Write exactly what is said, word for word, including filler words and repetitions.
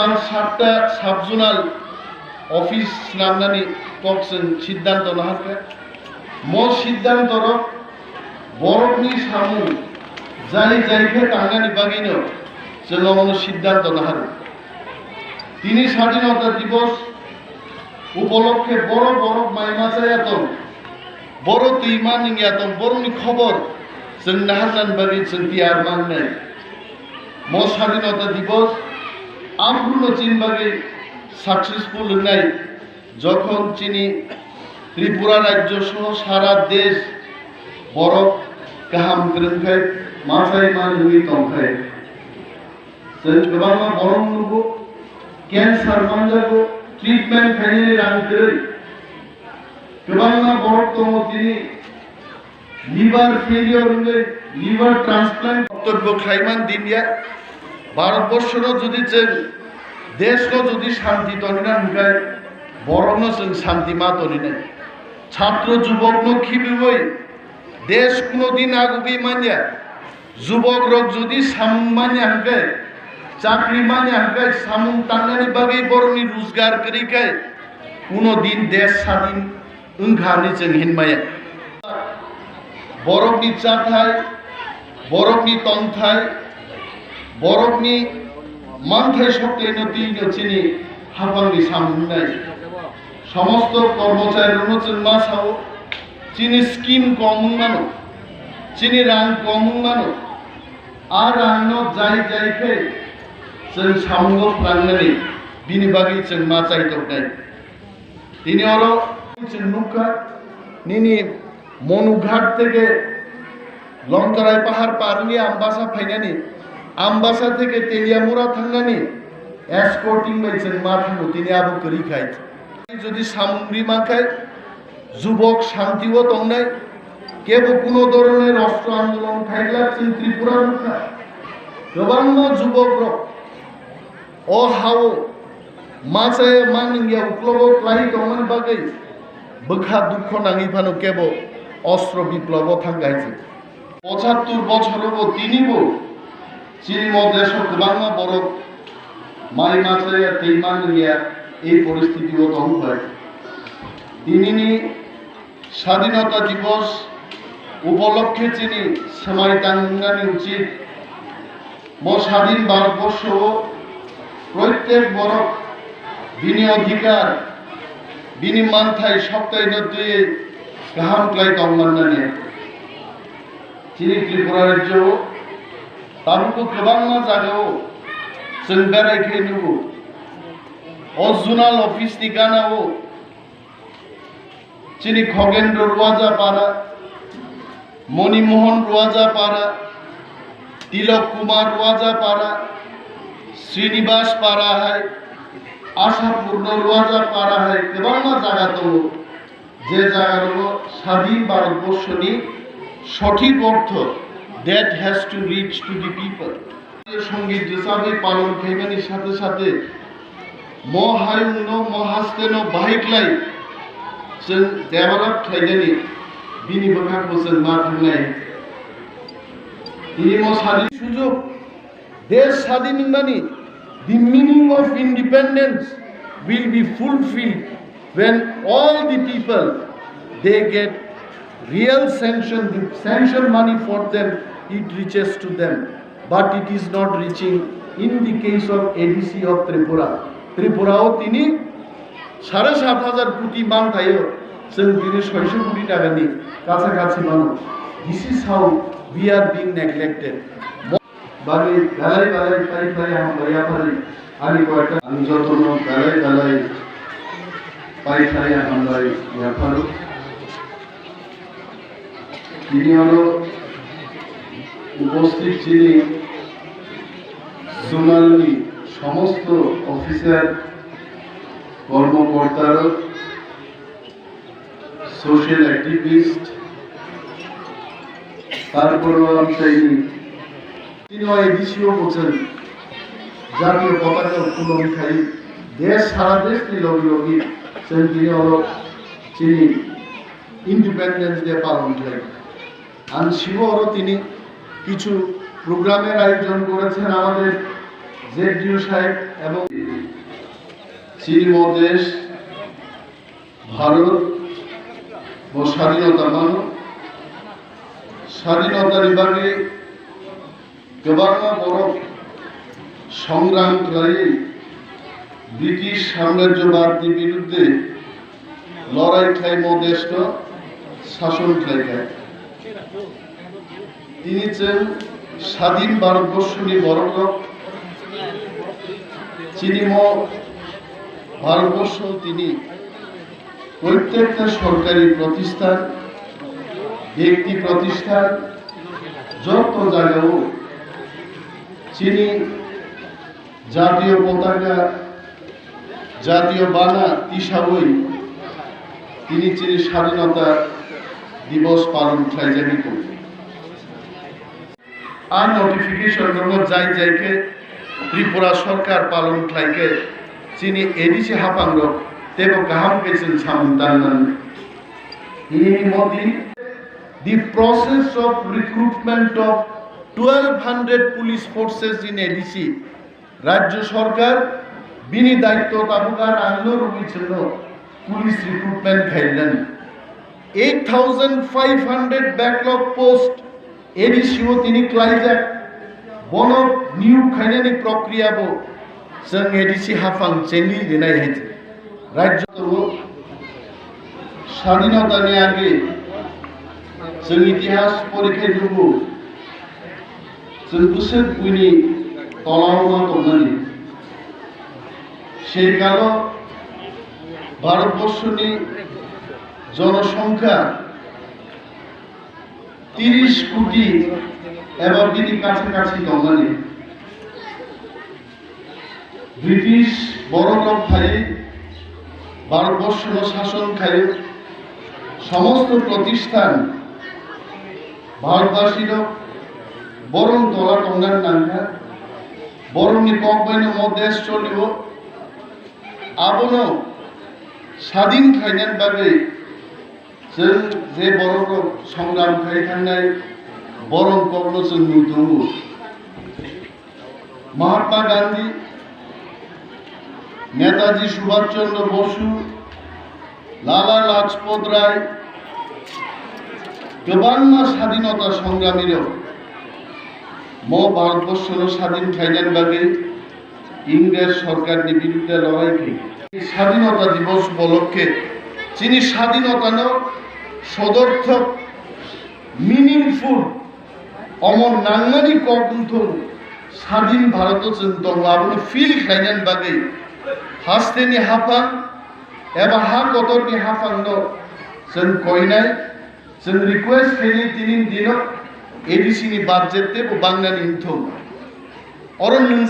Ang satta sub-zonal office swnamnani kok chwng siddhanto naharkha. Mo siddhanto rok borokni samung jai jai khe tangnani bagwino chwng omono siddhanto naharkha. Tini Sadhinota Divos upolokhe boro borok mai ma chaya tong, boro twi ma nungya tong, borokni khobor chwng naharnani bagwi chwng tiyar mangnai. Mo Sadhinota Divos aphruno chini bagwi successful wngnai, jokhon chini Tripura rajyo soho sara desh borok kaham kwrwngkhai, machai ma nungwi tongkhai. Chwng kwbangma borok nugo, cancer manjago, treatment khainani rang kwrwi. Kwbangma borok tongo tini liver failure wngwi liver transplant. Boktobyo khlaiman dinya, Bharatborshono jodi chwng deshno jodi shanti tonina hwnkhe borokno chwng shanti ma toninai. Chhatro jubokno khibiwi desh kuno din agugwi manya. Jubok rok jodi samung manya hwnkhe, chakri manya hwnkhe, samung tangnani bagwi borokni rojgar kwrwi khe, kuno din desh sadin wngkha hinwi chwng hinmaya. Borokni chathai, borokni tongthai, borokni manthai soktaino twino chini haphangni samung wngnai. Somosto kormocharirokno chwng ma sao, chini scheme kom wng mano, chini rang kom wng mano, a rangno jai jai khe chwng samungo phnangnani bini bagwi chwng ma chaitoknai. Tini oro chwng nukha, nini Monughat theke Longkarai pahar parni Ambasa phainani, Ambasa theke Teliamura thangnani escorting bai chwng ma thango, tini abo kwrwi khai. Jodi samung ri mankhai, jubok shanti o tongnai, kebo kuno dhoronor ostro andolon khailak chwng Tripura nukha. Kwbangma jubok rok o hao machaya manwngya uklogo klai tongmani bagwi bwkha dukho nangwi phano kebo ostro biplobo thang kaisi. Pochattur bochorobo tinibo chini mo deso kwbangma borok mai machaya tei manwngya ei poristitio tongphai. Tinini Sadhinota Divos upolokhe chini swmai tangnani uchit. Mo sadhin Bharatborsho o proitek borok bini odhikar, bini manthai soktaino twiwi kaham khlai tongmannani. Chini Tripura rajyo o tabukbo kwbangma jaga o chwng berai khe nugo. O zonal office ni gana o chini Khogendro Ruaja para, Moni Mohon Ruaja para, Tilok Kumar Ruaja para, Srinivas para hai, Asha Purno Ruaja para hai kwbangma jaga tongo. Je jaga rogo sadhin Bharatborsho ni sothik ortho, that has to reach to the people. Songit rwchabwi palon khaimani sathe sathe mo hayungno, mo hasteno bahai khlai chwng develop khlainani bini bwkhakbo chwng ma thangnai. Tini mo sadin sujok, desh sadin wngmani, the meaning of independence will be fulfilled when all the people, they get real sanction, the sanction money for them, it reaches to them, but it is not reaching in the case of A D C of Tripura. Tripura o tini sare sat hajar koti manthaio, chwng tini soiso koti taka ni kacha kachi mano. This is how we are being neglected. Bagwi belai belai pai phlai hambai yaphari ani koita ang jotono belai belai pai phlai hambai yapharo. Tini oro উপস্থিত যিনি zonal ni সমস্ত officer, কর্মকর্তারা, social activist, তারপরেও আমি চাইনি তিনি ওই এডিসিও বলছেন জাতীয় পতাকা উত্তোলন খাই দেশ সারা দেশ নিয়ে লগে লগে সেন্টিনিয়র চিনি ইন্ডিপেন্ডেন্স ডে পালন খাই। আমি শিব আরও তিনি কিছু প্রোগ্রামের আয়োজন করেছেন আমাদের জেড ইউ সাহেব এবং চীন মহাদেশ ভারত ও স্বাধীনতা মানো, স্বাধীনতার বাদে গোবাংমা বরফ সংগ্রাম খাই ব্রিটিশ সাম্রাজ্যবাদী বিরুদ্ধে লড়াই খাই মহাদেশকে শাসন খাই খাই। Tini chwng sadin Bharatborsoni borok rok, chini mo Bharatborsho tini protekta sorkari protisthan, byakti protisthan, joto jagao chini jatiyo potaka, jatiyo bana tisawi tini chini sadinota dibos palon khlaijagwi tongo. A notification rokno jai jai khe Tripura sorkar palon khlai khe chini A D C haphang rok teibo kaham khe chwng samung tangnani. Hinini modi, the process of recruitment of twelve hundred police forces in A D C, Rajya Sarkar bini daityo tabuk ar ang no rwgwi chwngno police recruitment khainani. Eight thousand five hundred backlog post A D C o tini klaijak, bono niyok khainani prokriya bo chwng A D C haphang chengwi rinai hai. Rajya tongo, sadinotani age chwng itihas porikhe nugo, chwng bwswk buini tolao ma tongnani. Sei kalo Bharatborsoni jonosongkha tiris koti eba bini kacha kachi tongmani. British borok rok phai Bharatborshono sason khai, somosto protisthan Bharatbasi rok borong tola tongna nangkha, borongni kok baino mo desh cholio, abono sadin khainani bagwi chwng je borok rok songram khai thangnai, borong kokno chwng nui tongo. Mahatma Gandhi, Netaji Subhash Chandra Bosu, Lala Lajpat Rai, kwbangma sadinota songrami rok mo Bharatborshono sadin khlainani bagwi Ingres sorkarni birudde lorai khlai. Sadinota Dibos upolokkhe chini sadinotano sodorthok, meaningful, omo nangmani kok wngthung, sadin Bharoto chwng tongo, abono feel khlainani bagwi hasteni haphang eba ha kotorni haphangno chwng koinai, chwng request khainai tini dino A D C ni budget teibo bangnani wngthung. Oro nwng